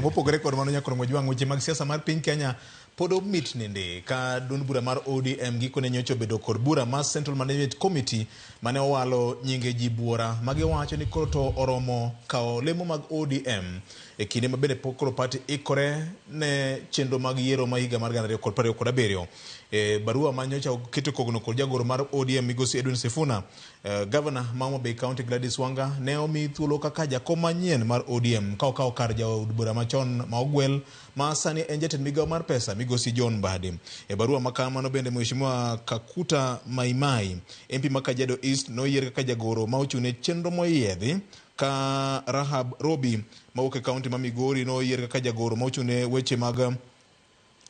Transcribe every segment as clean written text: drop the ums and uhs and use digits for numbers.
Mopogore kod mano nyakoro Mojwang' weche mag siasa mar piny Kenya pod omit nende ka duond bura mar ODM gikone nyocha obedo kod bura mar Central Management Committee mane owalo nyinge ji buora magiwacho ni koro to oromo kawo lemo mag ODM e kinde ma bende pok koro party ikore ne chenro mag yiero ma higa mar 2027. E barua ma nyocha oketo kogno kod jagoro mar ODM migosi Edwin Sifuna, Gavana ma Homa Bay County Gladys Wanga ne omi thuolo kaka jakom manyien mar ODM ka okawo kar jaod bura machon ma ogwel ma sani en jatend migawo mar pesa migosi John Mbadi. E barua ma kamano bende Mheshimiwa Kakuta Maimai MP ma Kajiado East noyier kaka jagoro ma ochung' ne chenro moyiedhi ka Rahab Robi mawuok e kaunti ma Migori noyier kaka jagoro ma ochung' ne weche mag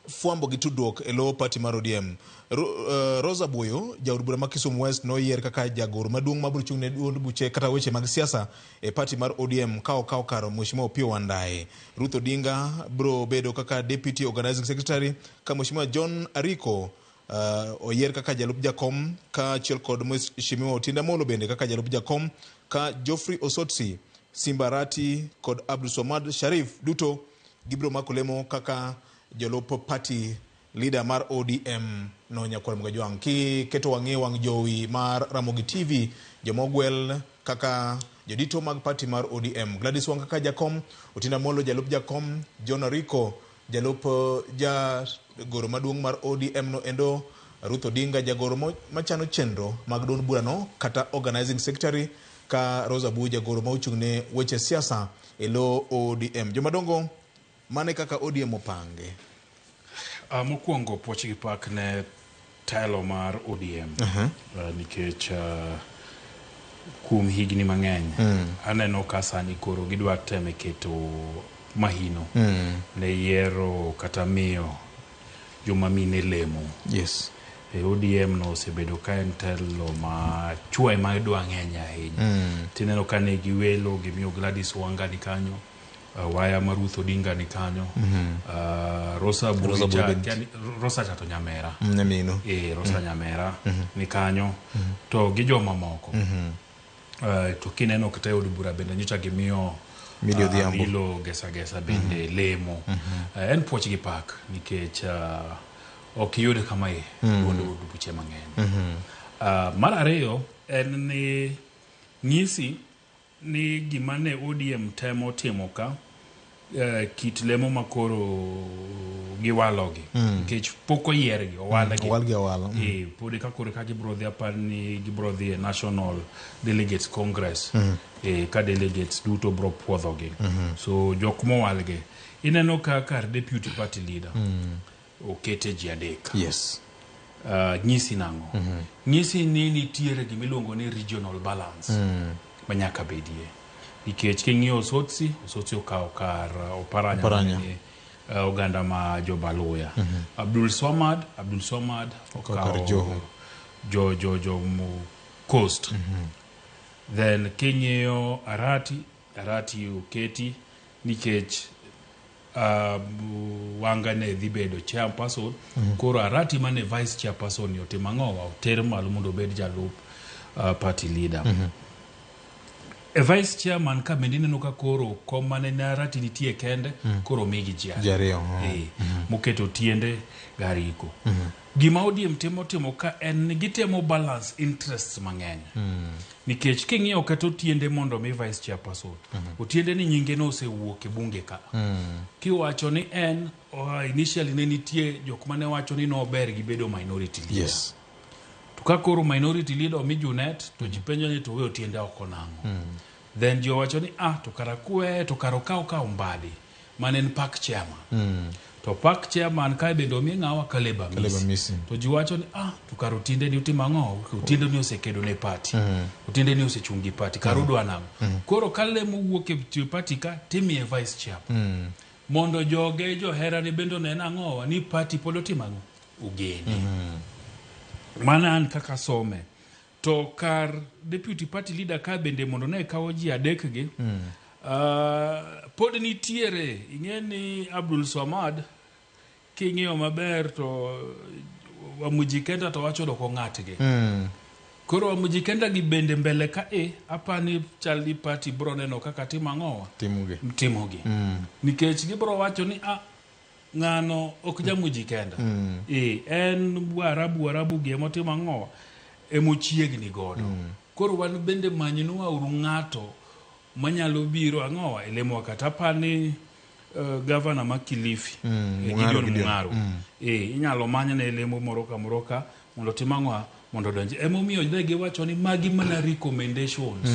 fwambo gi tudruok e lo party mar ODM. Rosa Buyo, jaod bura ma Kisumu West noyier kaka jagoro maduong' mabiro chung' ne duond buche kata weche mag siasa e party mar ODM ka okawo kar Mheshimiwa Opiyo Wandayi. Ruth Odinga biro bedo kaka Deputy Organizing Secretary ka Mheshimiwa John Ariko oyier kaka jalup jakom kaachiel kod Mheshimiwa Otiende Amollo bende kaka jalup jakom ka Geoffrey Osotsi, Simba Arati kod Abdulswamad Sharif duto gibiro mako lemo kaka jolup party leader mar ODM no Nyakwar Mgajwang'. Kiketo wang'i e wang' jowi mar Ramogi TV, joma ogwel kaka jodito mag party mar ODM, Gladys Wanga kaka jakom, Otiende Amollo jalup jakom, John Ariko jalup jagoro maduong' mar ODM no endo, Ruth Odinga jagoro machano chenro mag duond burano kata organizing secretary, ka Rosa Abuyi jagoro ma ochung' ne weche siasa e lo ODM. Jomadongo, mane kaka ODM opange? Mokwongo puoch gi pak ne telo mar ODM nikech kuom higni mang'eny aneno ka sani koro gidwa teme keto mahino ne yiero kata miyo joma mine lemo. E ODM no osebedo ka en telo ma chwo ema dwa ng'eny ahinya. Tineno ka ne giwelo gimiyo Gladys Wanga ni kanyo, waya ma Ruth Odinga ni kanyo, Rosa Rosa Buyi cha, Buyi. yani, Rosa cha to nyamera. Nyamino. Rosa Nyamera ni kanyo to gi joma moko. To kineno kata e od bura bende nyocha gimiyo Milly Odhiambo. Amilo Gesa Gesa bende lemo. En puoch gi pak nikech ok iyud kama duond od buche mang'eny. Mar ariyo en ni nyisi ni gima ne ODM temo timo ka kit lemo makoro giwalogi nikech pok oyiergi owalgi. Owalgi awala. Pod ka koro ka gibro dhi apar ni gibro dhi e National Delegates Congress ka delegates duto bro puodhogi. So jok mowalgi ineno ka kar deputy party leader okete ji adek. Nyisi nang'o? Nyisi ni nitiere gimiluongo ni regional balance ma nyaka bedie. Nikech king'iyo Osotsi, Osotsi okawo kar Oparanya, Oparanya. mane, oganda ma Jobaluya. Abdul Swamad, Abdul Swamad Okawo kar okawo Joho. jo Coast. Then king'iyo Arati, Arati oketi nikech Wanga ne dhi bedo chairperson. Koro Arati mane vice chairperson ni otimo ang'owa oter malo mondo obed jalup party leader. E vice chairman ka bende ineno ka koro kom mane ne Arati nitie kende koro omigi ji Ji ariyo, Moketo Tiende Gariko. Gima ODM temo timo ka en ni gitemo balance interests mang'eny. Nikech king'iyo kata Otiende mondo mi vice chairperson, Otiende ni nyinge no osewuok e bunge ka. Kiwacho ni en initially ne nitie jok mane wacho ni nober gi bedo minority leader. To ka koro minority leader omi Junet to ji penjo ni to we Otiende oko nang'o. Then ji owacho ni to kara kwe to kara okaw Mbadi mane en park chairman. To park chairman kae bende omi ng'awa Caleb Amisi. Caleb Amisi. To ji wacho ni to kar Otiende ni otimo ang'o? Otiende ni osekedo ne party. Otiende ni osechung' gi party. Kar odwa nang'o? Koro ka lemo wuok e party ka timiye vice chairman. Mondo joge johera ni bende onen ang'owa ni party pod otimo ang'o? Ogene. Mana an kaka some. To kar deputy party leader ka bende mondo ne kawo ji adek gi, pod nitiere, ing'e ni Abdul Swamad king'iyo maber to Wamujikenda to wacho doko ng'atgi. Koro Mujikenda gi bende mbele ka e apani chal ni party bro neno kaka timo ang'owa Timogi. timogi nikech gibro wacho ni a ng'ano ok ja Mujikenda e en Waarabu Waarabu gi emotimo ang'owa emochiegni godo koro wan bende manynwa uru ng'ato manyalo biro ang'owa e lemowa kata apani gavana ma Kilifi Mung'aro Gideon Gideon. Mung'aro inyalo manyne lemo moro kamoro ka mondo otim ang'owa mondo odonji emomiyo ne giwacho ni magi mana recommendations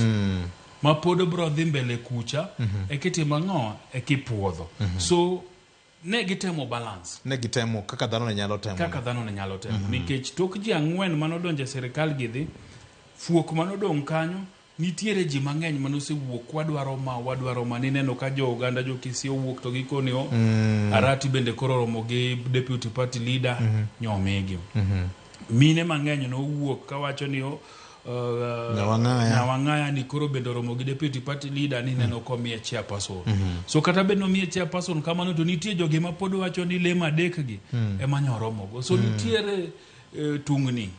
ma pod bro dhi mbele kucha ekitimo ang'owa ekipuodho so ne gitemo balance Ne gitemo kaka dhano ne nyalo temo. kaka dhano ne nyalo temo nikech tok ji ang'wen manodonjo e sirikal gidhi fuok manodong' kanyo nitiere ji mang'eny manosewuok wadwaro ma wadwaro ma nineno ka jo oganda jo Kisii owuok to gikoni o Arati bende koro oromo gi deputy party leader nyomigi mine mang'eny nowuok kawacho ni o Nyawang'aya. Nyawang'aya ni koro bende oromo gi deputy party leader ni neno komiye chairperson so kata bed nomiye chairperson kamano to nitie jogi ma pod wacho ni lemo adek gi ema nyoromogo so nitiere tungni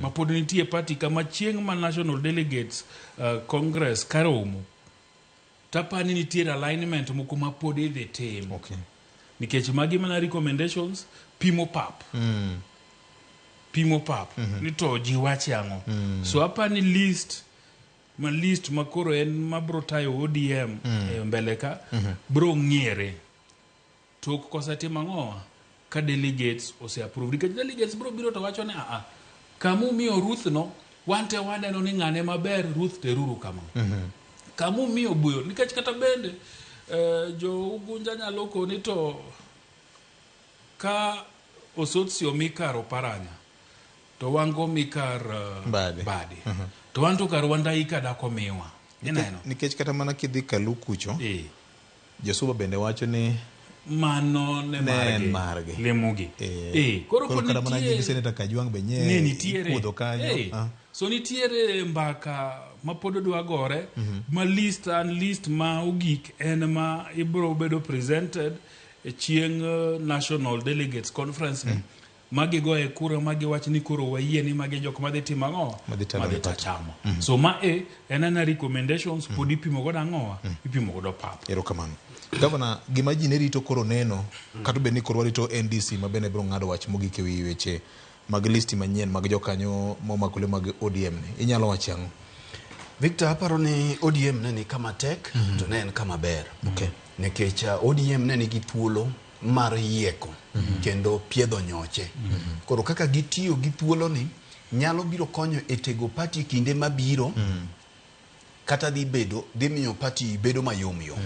ma pod nitie party kama chieng' ma national delegates congress karomo tapani nitiere alignment moko ma pod idhi tim Okay. nikech magi mana recommendations pimo pap pimo pap ni to ji wache ang'o so apani list ma list ma koro en mabro tayo ODM e mbele ka bro ng'iere tok kosetimo ang'owa ka delegates ose approve nikech delegates bro biro to wacho ni aa kamumiyo Ruth no wan te waneno ni ng'ane maber Ruth teruru kama kamumiyo buyo nikech kata bende jo Ugunja nyalo koni to ka Osotsi omi kar Oparanya to wango mi kar Mbadi. Mbadi. To wan to kar Wandai ka dak omiwa ineno Nikech kata mana kidhi Kalu kucho, eh Josuba bende wacho ni mano ne Ne en margi margi. lemogi koro koro pod kata mana nitie nying Senator Kajwang' be ne nye nitiere ikuodho kanyo. So nitiere mbaka ma pod odwa gore ma list an list ma ogik en ma ibro bedo presented e chieng' National Delegates Conference ni ma gigoye kura ma giwach ni koro wayie ni magi jok madhi timo ang'o Madhi telo madhi ne party. tachamo so ma e en ana recommendations pod ipimo godo ang'owa ipimo godo pap Erokamano. Gavana, gima ji ne rito koro neno, kata obed ni koro warito NDC ma bende biro ng'ado wach mogik e wi weche mag listi manyien mag jokanyo momakore mag ODM ni. Inyalo wacho ang'o? Victor, aparo ni ODM ne ni kama tek to ne en kama ber. Okay. Nikech ODM ne nigi thuolo mar yieko kendo piedho nyoche. Koro kaka gitiyo gi thuolo ni nyalo biro konyo e tego party kinde mabiro kata dhi bedo dhi miyo party bedo mayom yom.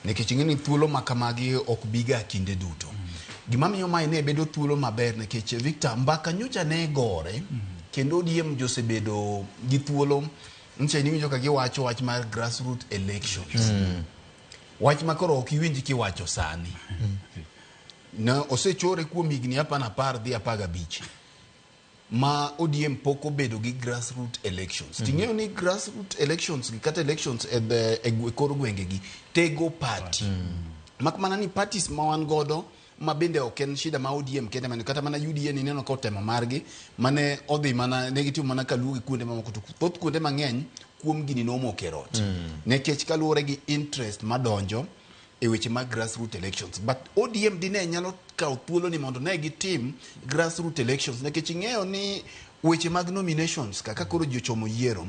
Nikech ing'e ni thuolo ma kamagi ok biga kinde duto. Gima miyo mae ne bedo thuolo maber nikech Victor mbaka nyocha ne gore kendo ODM josebedo gi thuolo nyicha niwinjo ka giwacho wach mar grassroots elections. Wach ma koro ok iwinj kiwacho sani. Na osechore kuom higni 10 dhi 15 ma ODM pok obedo gi grassroots elections. Ting'eyo ni grassroots elections gi kata elections e kor gwenge gi tego party. Mak mana ni parties ma wan godo ma bende ok en shida ma ODM kende mane kata mana UDA ni neno ka otemo margi mane odhi mana ne gitimo mana kaluwo gi kuonde mamoko to thoth kuonde mang'eny kuom gini nomoko e rot. Nikech kaluwore gi interest madonjo e weche mag grassroots elections. But ODM dine nyalo kawo thuolo ni mondo ne gitim grassroots elections nikech ing'eyo ni weche mag nominations kaka koro ji ochomo yiero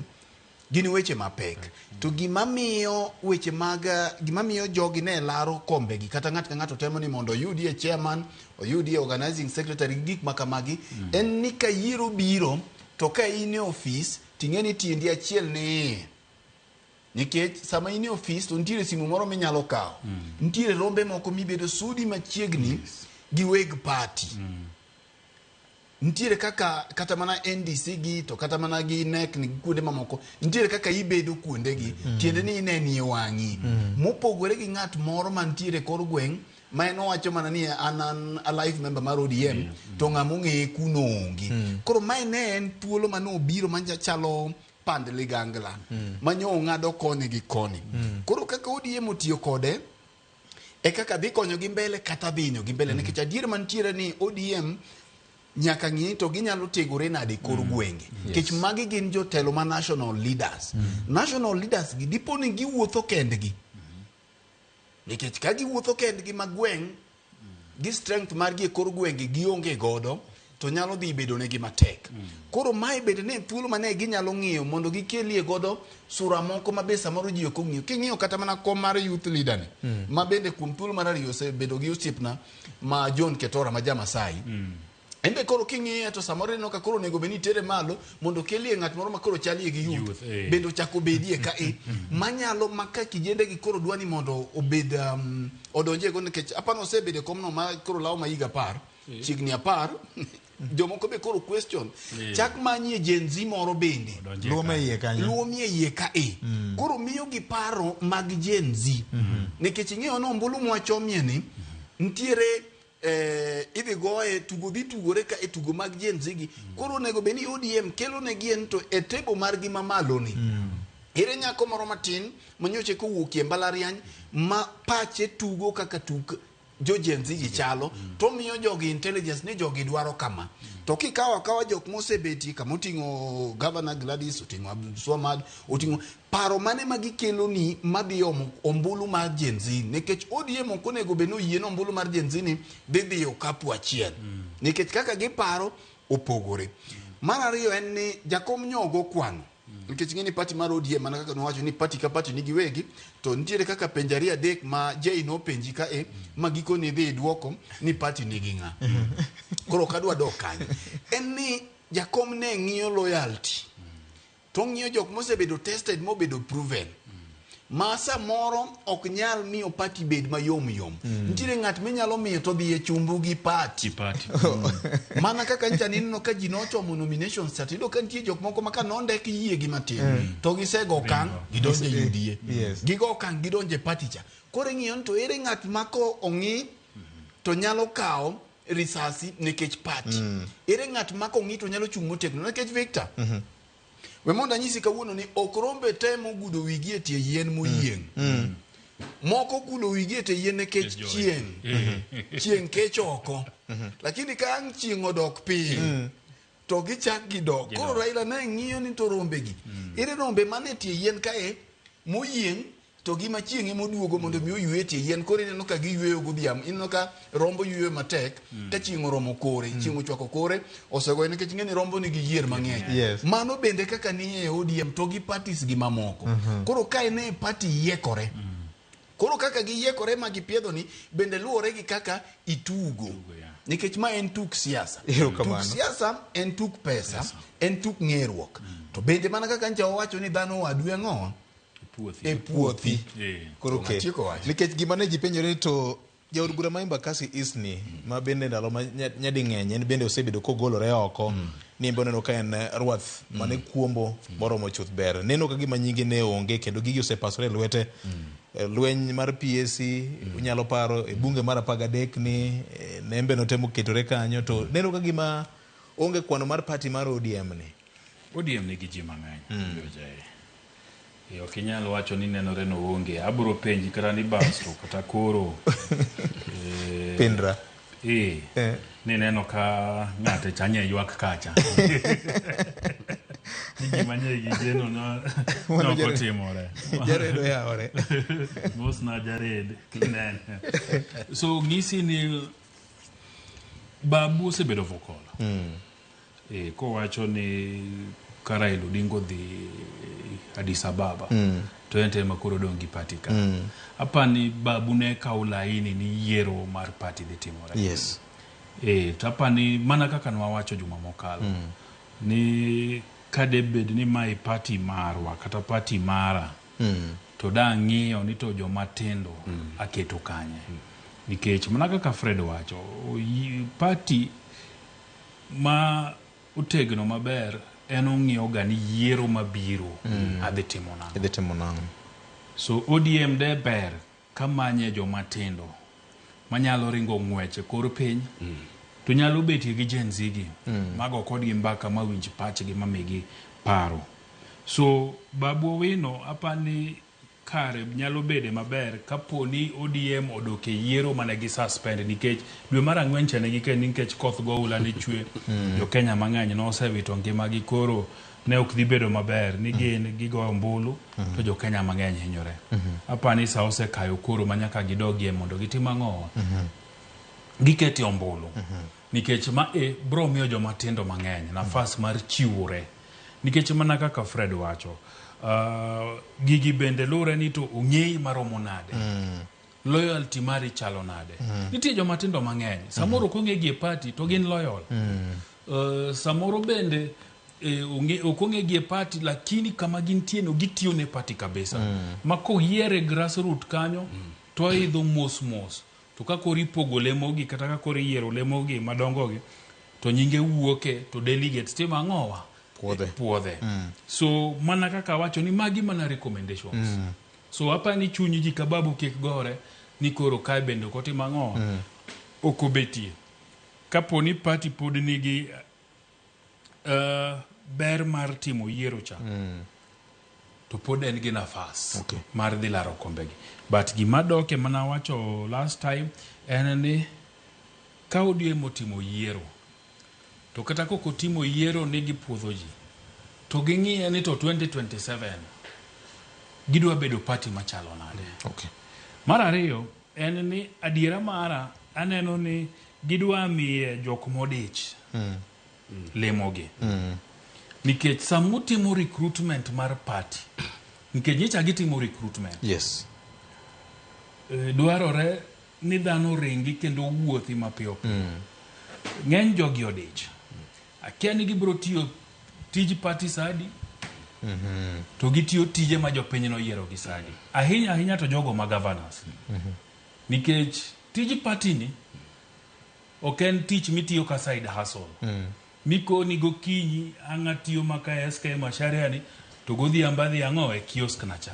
gin weche mapek. To gima miyo weche mag gima miyo jogi ne laro kombegi kata ng'ato ka ng'ato temo ni mondo oyudie chairman, oyudie organizing secretary gi gik makamagi en ni ka yiero biro to ka in e ofis ting'e ni tiendi achiel ni iye. Nikech sama in e ofis to nitiere simu moro minyalo kawo. Nitiere rombe moko mibedo sudi machiegni gi weg party. Nitiere kaka kata mana NDC gi to kata mana gi NEC ni kuonde mamoko nitiere kaka ibedo kuonde gi tiende ni inenie wang'i mopogore gi ng'at moro mantiere kor gweng' ma en owacho mana ni an an a life member mar ODM to ng'ama ong'eye kuno onge. Koro mae ne en thuolo mane obiro machalo pand ligangla manyo ong'ado koni gi koni. Koro kaka ODM otiyo kode e kaka dhi konyogi mbele kata dhi hinyogi mbele nikech adier mantiere ni ODM Nyaka ng'i to ginyalo tegore nade e kor gwenge. Nikech magi gin jotelo ma national leaders. National leaders gi dipo ni giwuotho kendgi. Nikech ka giwuotho kendgi ma gweng' gi strength margi e kor gwenge gionge godo to nyalo dhi bedo negi matek. Koro mae bende ne thuolo mane ginyalo ng'iyo mondo gikelie godo sura moko ma be samoro ji ok ong'iyo. King'iyo kata mana kom mar youth leader ni, ma bende kuom thuolo mar ariyo osebedo gi osiepna ma John Ketora ma ja-Masai. En be koro king'iye to samoro ineno ka koro onego bed ni itere malo mondo okelie ng'at moro ma koro chalie gi youth, Youth, eh. bende ochak obedie ka e manyalo ma ka kijende gi koro dwa ni mondo obed odonje go nikech apano osebedo e komno ma koro lawo ma higa 10 chiegni 10 jomoko be koro question chak manyie Gen Z moro bende Odonje Luo ka. me iye kanyo. luo mie iye ka e koro miyo gi paro mag Gen Z nikech ing'eyo ni ombulu mwachomie ni nitiere idhi goye tugo dhi tugore ka e tugo mag Gen Z gi koro onego bed ni ODM kelo ne gi en to e table margi mamalo ni ere nyako moro matin manyoche kowuok e mbalariany ma pache tugo kaka tuk jo Gen Z gi chalo to miyo jogi intelligence ni jogi dwaro kama to kikawo akawa jok mosebetie kama oting'o Governor Gladys oting'o Abdulswamad oting'o paro mane ma gikelo ni madhi omo ombulu mar Gen Z nikech ODM ok onego bed ni oyie ni ombulu mar Gen Z ni dhi dhi okapu achiel nikech kaka giparo opogore. Mar ariyo en ni jakom nyogo kwano nikech ing'e ni party mar ODM mana kaka nowacho ni party ka party nigi wegi to nitiere kaka penjo ariyo adek ma Jay nopenji ka e ma gikone idhi idwoko ni party nigi ng'a. Koro ok adwa dok kanyo. En ni jakom ne ng'iyo loyalty to ng'iyo jok mosebedo tested mobedo proven ma samoro ok nyal miyo party bed mayom yom. Nitiere ng'at minyalo miyo to dhi e chumbu gi party. Gi party. Mana kaka ncha nineno ka ji nochomo nominations cha tiyudo ka nitie jok moko ma ka nondek yie gi matin to gisego okang' gidonjo e UDA. Yes. Gigo okang' gidonjo e party cha. Koro ing'iyo ni to ere ng'at ma ko ong'i to nyalo kawo risasi nikech party. Ere ng'at ma kong'i to nyalo chung' motegno nikech Victor. We mondo anyisi kawuono ni ok rombe te mogudo wigi e tie yien moyieng'. Moko gudo wigi e tie yien nikech chieng'. Chieng' kech oko. Lakini ka ang' chieng' odok piny, to gichak gidok. Koro Raila ne ng'iyo ni to rombe gi. Ere rombe mane tie yien kae moyieng' to gima chieng' ema oduogo mondo mi oywe e tie yien. Koro ineno ka giyweyo godhiambo. Ineno ka rombo yweyo matek ka chieng' oromo kore. Chieng' ochwako kore osegoye nikech ing'e ni rombo nigi yier mang'eny. Yes. Mano bende kaka ni e ODM to gi parties gi mamoko. Koro ka ene party yiekore. Koro kaka giyiekore ma gipiedho ni bende luwore gi kaka itugo. yeah. Nikech ma en tuk siasa. Erokamano. Tuk siasa en tuk pesa, en tuk ng'eruok. To bende mana kaka ncha wawacho ni dhano wadu e ang'owa? Puothi. E puothi. Koro To ke. atieko wacho. Nikech gima ne ji penjore ni to jaod bura ma Embakasi East ni ma bende ndalo ma nyading'eny en bende osebedo kogolore oko ni en be oneno ka en rwath mane kuombo moromo chuth ber. Neno ka gima nyinge ne onge kendo gigi osepasore e lwete. Lweny mar PAC unyalo paro e bunge mar 13 ni nembe notemo ketore kanyo to neno ka gima onge kwano mar party mar ODM ni. ODM nigi ji mang'eny. Jay. Ok inyal wacho ni nenore no onge. Abro penji kata ni basto kata koro. Pindra. Ni neno ka ng'ate cha nye ywak kacha. Ni gima nye gigeno no Mano ok Jared. otimore. Jared oyawore. Mos na Jared kinene. So ng'isi ni Babu osebedo vocal. Kowacho ni ka Raila Odinga odhi Addis Ababa to en to ema koro odong' gi party ka. Apani Babu ne kawo laini ni yiero mar party dhi timore. Yes. To apani mana kaka nwawacho juma mokalo ni ka debed ni mae party marwa kata party mara to da ng'iyo ni to joma tindo aketo kanye. Nikech mana kaka Fred wacho, party ma otegno maber en ong'iyo ga ni yiero mabiro adhi timo nang'o. Idhi timo nang'o. So ODM de ber kamanye joma tindo manyalo ringo ng'wech e kor piny to nyalo betie gi Gen Z gi mago kodgi mbaka mawinj pachgi mamigi paro. So Babu Owino apani kare nyalo bede maber kapo ni ODM odok e yiero mane gi suspend nikech dwe mar ang'wen cha ne gike nikech koth goula ne chwe. Jo Kenya mang'eny nosewito ngimagi, koro ne ok dhi bedo maber ni gin gigoyo ombulu to jo Kenya mang'eny hinyore. Apani sa osekayo koro ma nyaka gidogie mondo gitim ang'owa? Giketie ombulu. Nikech ma e bro miyo joma tindo mang'eny nafas mar chiwore. Nikech mana kaka Fred wacho, gigi bende luwre ni to ong'eyi maromo nade. Loyalty mari chalo nade. Nitie joma tindo mang'eny. Samoro ok ong'egi e party to gin loyal. Samoro bende ok ong'egi e party lakini kama gintie no gitiyo ne party kabisa. Ma koyiere grassroot kanyo to oidho mos mos. To ka koro ipogo lemogi kata ka koro iyiero lemogi madongo gi to nyinge wuoke to delegates timo ang'owa? Puodhe. Puodhe. So mana kaka awacho ni magi mana recommendations. So apani chuny ji kababu kik gore ni koro kae bende ok otim ang'owa? Ok obetie. Kapo ni party pod nigi ber mar timo yiero cha, to pod en gi nafas mar dhi laro kombegi. But gima doke mana wacho last time en ni ka ODM otimo yiero to kata kok otimo yiero ni gipuodho ji to ging'iye ni to 2027 gidwa bedo party machalo nade. Mar ariyo en ni adiera mara aneno ni gidwa miye jok modich lemogi. Nikech sama utimo recruitment mar party, nikech nyicha gitimo recruitment, dwarore ni dhano ringi kendo wuothi mapiyo piyo. Ng'eny jogi odich. Akia ni gibiro tiyo tij party sadi, to gitiyo tije ma jopiny noyiero gi sadi. Ahinya ahinya to jogo ma governors. Nikech tij party ni ok en tich mitiyo ka side hustle. Mikoni gokinyi ang' atiyo maka SK Macharia ni to godhiambo adhi ang'o e kiosk na cha.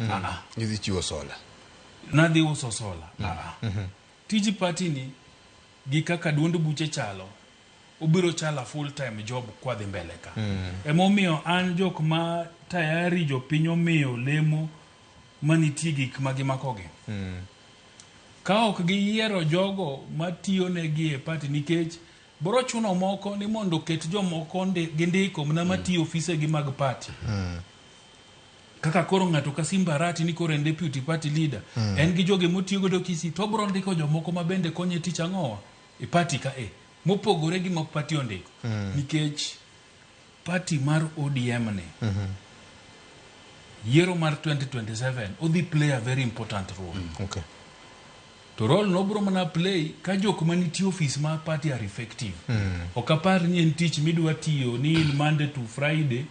Idhi chiwo sola. Nadhi uso sola. Tij party ni gi kaka duond buche chalo obiro chalo a full time job kwadhi mbele ka. Emomiyo an jok ma tayari jopiny omiyo lemo manitie gik ma gimakogi. Ka ok giyiero jogo matiyo negi e party nikech bro chuno moko ni mondo oket jomoko gindiko mana matiyo ofise gi mag party. Kaka koro ng'ato ka Simba Arati ni koro en deputy party leader, en gi joge motiyo godo Kisii to obro ndiko jomoko ma bende konye tich ang'owa e party ka e mopogore gi ma party ondiko. Nikech party mar ODM ni yiero mar 2027 odhi play a very important role. To role no bro mana play ka jok manitie office mar party are effective. Ok apar ni en tich midwa tiyo ni in Monday to Friday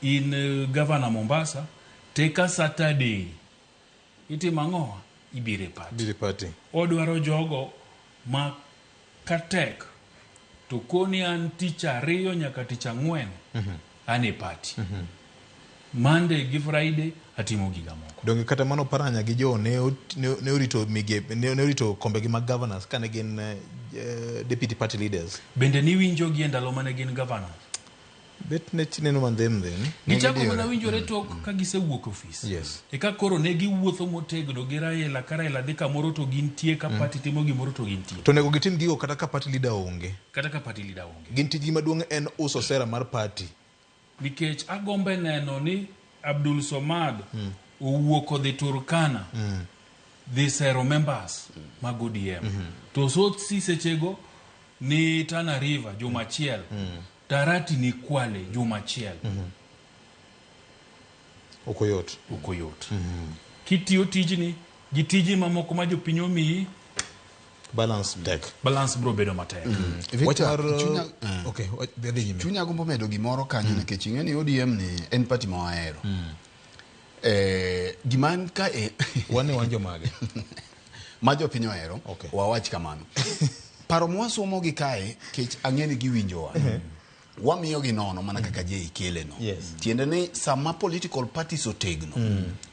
in Governor Mombasa teka Saturday itimo ang'owa ibiro e party. Biro e party. Odwaro jogo ma katek to koni an tich ariyo nyaka tich ang'wen an e party. Monday gi Friday atimo giga moko. Donge kata mano Paranya gi jo ne orito migepe ne orito kombegi mag governors kane gin deputy party leaders. Bende niwinjo gi e ndalo mane gin governors? Bet ne tineno mandhem then. Gichako mana winjore tok ka gisewuok ofis. Eka koro ne giwuotho motegno gi Raila ka Raila dhi kamoro to gintie ka party timo gimoro to gintie. To onego gitim gigo kata ka party leader onge. Kata ka party leader onge. Gin tijgi maduong' en uso sera mar party. Nikech agombe neno ni Abdul Somad owuok odhi Turkana dhi sero members mag ODM. To Sotsi sechego ni Tana River juma achiel. Tarati ni Kwale juma achiel. Ok oyot. Ok oyot. Kitiyo tijni gi tije mamoko ma jopiny omiyi, balance tek. Balance bro bedo matek. Victor, Okay, dhi nyime. Chunya gombo medo gimoro kanyo nikech ing'e ni ODM ni en party ma wahero. Gima en ka e wan ne wan jomage? Ma jopiny ohero, wawach kamano. Paro mwasomo gi kae, kech ang'e ni giwinjowa. Wamiyo gi nono mana kaka Jay kele no. Tiende ni sama political parties otegno,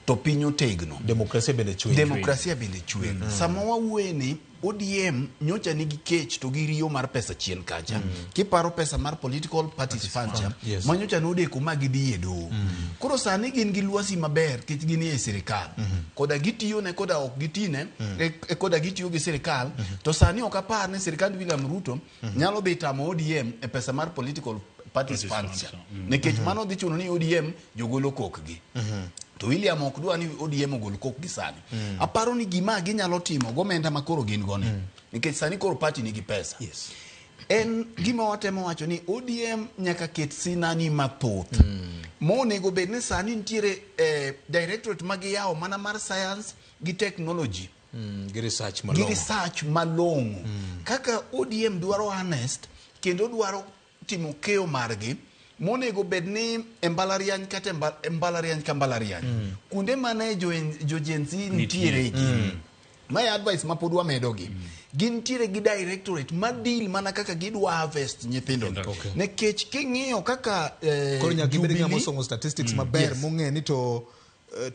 to piny otegno. Demokrasia bende chwe. Demokrasia bende chwe. Sama wawuoye ni ODM nyocha nigi kech to gi riyo mar pesa chien kacha. Kiparo pesa mar political parties fund cha, Yes. ma nyocha nodeko ma gidhi e doho. Koro sani gin gi lwasi maber kech gin e sirikal. Koda gitiyone koda ok gitine, e koda gitiyo gi sirikal, to sani ok apar ni sirikand William Ruto nyalo dhi tamo ODM e pesa mar political parties Parties fund cha. fund cha. Nikech mano dhi chuno ni ODM jogolo kokgi. To William ok dwa ni ODM ogol kokgi sani. Aparo ni gima ginyalo timo gomenda ma koro gin go ni. Nikech sani koro party nigi pesa. Yes. En gima watemo wacho ni ODM nyaka ket sinani mathoth. Monego bed ni sani nitiere directorate ma giyawo mana mar science gi technology. Gi research Gi malong'o. research malong'o. Kaka ODM dwaro honest kendo dwaro timo keyo margi monego bed ni e mbalariany kata e mbalariany ka mbalariany. Kuonde mane jo Gen Z nitiere gi. Mae advice ma pod wamedo gi. Gintiere gi directorate ma deal mana kaka gidwa harvest nyithindo gi. Okay. Nikech king'iyo kaka Koro nyaka ibed ng'ama Jubilee- osomo statistics maber Yes. mong'e ni to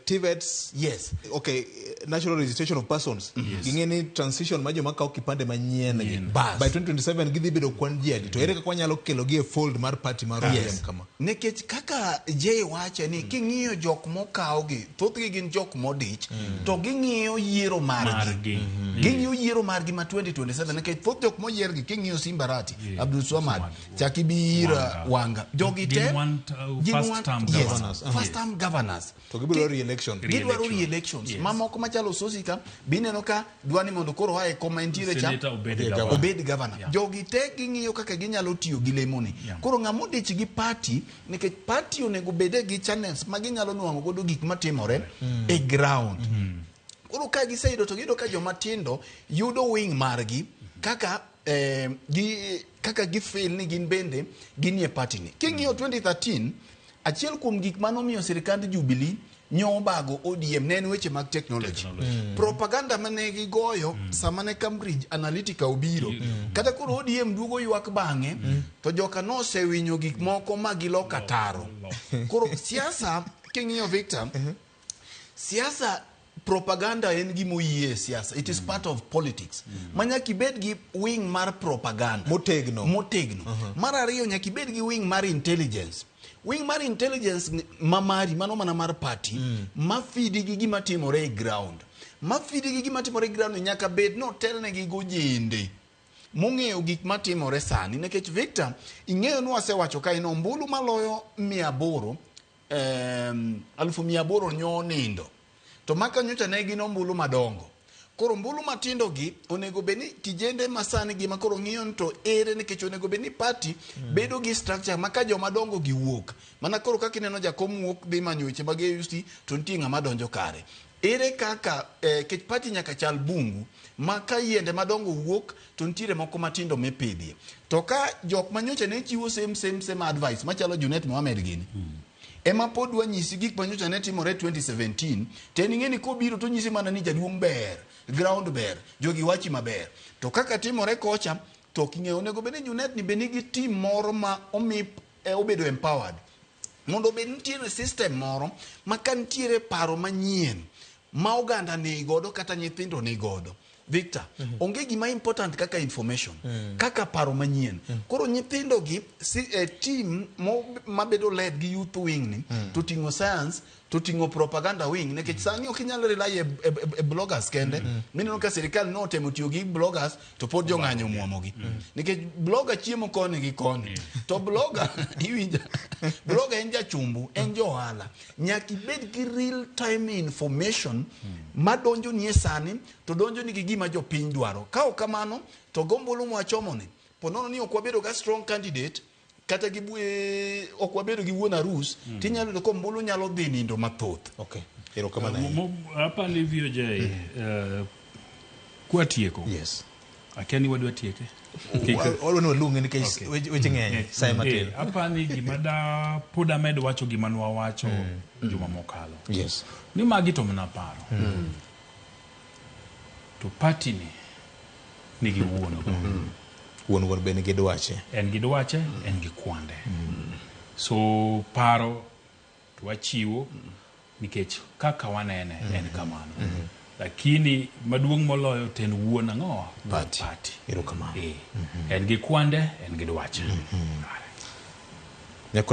TVETs Yes. okay, national registration of persons. Ging'e ni transition ma joma kawo kipande manyien gi. Bas. By 2027 gidhi bedo kwan ji adi. To ere kaka wanyalo kelo gi e fold mar party mar ODM kama? Nikech kaka Jay wache ni king'iyo jok mokawgi, thothgi gin jok modich, to ging'iyo yiero margi. Margi. Ging'iyo yiero margi ma 2027 nikech thoth jok moyiergi king'iyo Simba Arati, Abdul Swamad, Chaki Biira, Wanga. Jogi te Gin one gin first term yes, governors. First term governors. To gibiro re-election. Gidwaro Re-election. re-elections. Yes. Mamoko machalo Sosika bineno ka dwa ni mondo koro oa e koma entiere cha Senator obed Obed governor. obed governor. Yeah. Jogi te ging'iyo kaka ginyalo tiyo gi lemoni. Yeah. Koro ng'ama odich gi party nikech party onego bede gi channels ma ginyalo nwang'o godo gik matimore e ground. Koro ka giseyudo to giyudo ka joma tindo yudo wing margi kaka kaka gifeel ni gin bende ginie party ni. King'iyo 2013 achiel kuom gik manomiyo sirikand Jubilee nyobago ODM ne en weche mag technology. Propaganda mane gigoyo sama ne Cambridge Analytica obiro. Kata koro ODM duogo ywak bang'e to joka nosewinyo gik moko ma giloko ataro. Koro siasa king'iyo Victor, siasa propaganda en gima oyie e siasa. It is part of politics. Ma nyaka ibed gi wing mar propaganda. Motegno. Motegno. Mar ariyo nyaka ibed gi wing mar intelligence. Wing mar intelligence ma mari, mano mana mar party, ma feedi gi gima timore e ground. Ma feedi gi gima timore e ground nyaka bed ni otelnegi gojende mong'eyo gik matimore sani. Nikech Victor, ing'eyo ni wasewacho ka en ombulu maloyo 800, 800,000 nyo nindo. To maka nyocha ne gin ombulu madongo. Koro ombulu matindo gi onego bed ni kijende masani gi ma koro ng'iyo ni to ere nikech onego bed ni party bedo gi structure ma ka joma dongo gi wuok. Mana koro kaka ineno jakom wuok dhi manyo weche mag AUC to nitie ng'ama donjo kare. Ere kaka kech party nyaka chal bungu ma ka yiende madongo wuok to nitiere moko matindo mipidhie. To ka jok manyocha ne chiwo same advice machalo Junet Mohamed gini. Ema pod wanyisi gik manyocha ne timore 2017 to en ing'e ni kobiro to nyisi mana ni jaduong' ber, ground ber, jogi wachi maber. To kaka timore kocha to ok ing'eyo. Onego bed ni Junet ni be nigi team moro ma omi obedo empowered. Mondo obed nitiere system moro ma ka nitiere paro manyien ma oganda ni godo kata nyithindo ni godo. Victor, onge gima important kaka information, kaka paro manyien. Koro nyithindo gi team mabedo led gi youth wing ni, to ting'o science, to ting'o propaganda wing, nikech sani ok inyal rely e bloggers kende. Mineno ka sirikal notemo tiyo gi bloggers to pod jong'anyo omuomogi. Nikech blogger chiemo koni gi koni. To blogger, iwinja, blogger en jachumbu, en jo ohala. Nyaka ibed gi real time information madonjo ni e sani to donjo ni gi gima jopiny dwaro. Ka ok kamano to gombulu mwachomo ni, po nono ni ok wabedo ga strong candidate kata gi ok wabedo gi wuon arus, tinyalo yudo ka ombulu nyalo dhi nindo mathoth. Okay. Erokamano ahinya. Apa ni VOJ, kwatieko. Yes. Akia ni wadwa tieke. Wadwa ni waluonge nikech Okay. weche ng'eny, saye matin. Apa ni gima da pod amed wacho gima nwawacho juma mokalo. Yes. Ni magi to mana paro. To party ni nigi wuon go. Wuon wuon be nigi dwache. En gi dwache, en gi kwande. So paro to wachiwo nikech kaka wanene en kamano. Lakini maduong' moloyo to en wuon ang'o? Wuon Party. party. Erokamano. Eh. En gi kwande, en gi dwache. Nyakoro.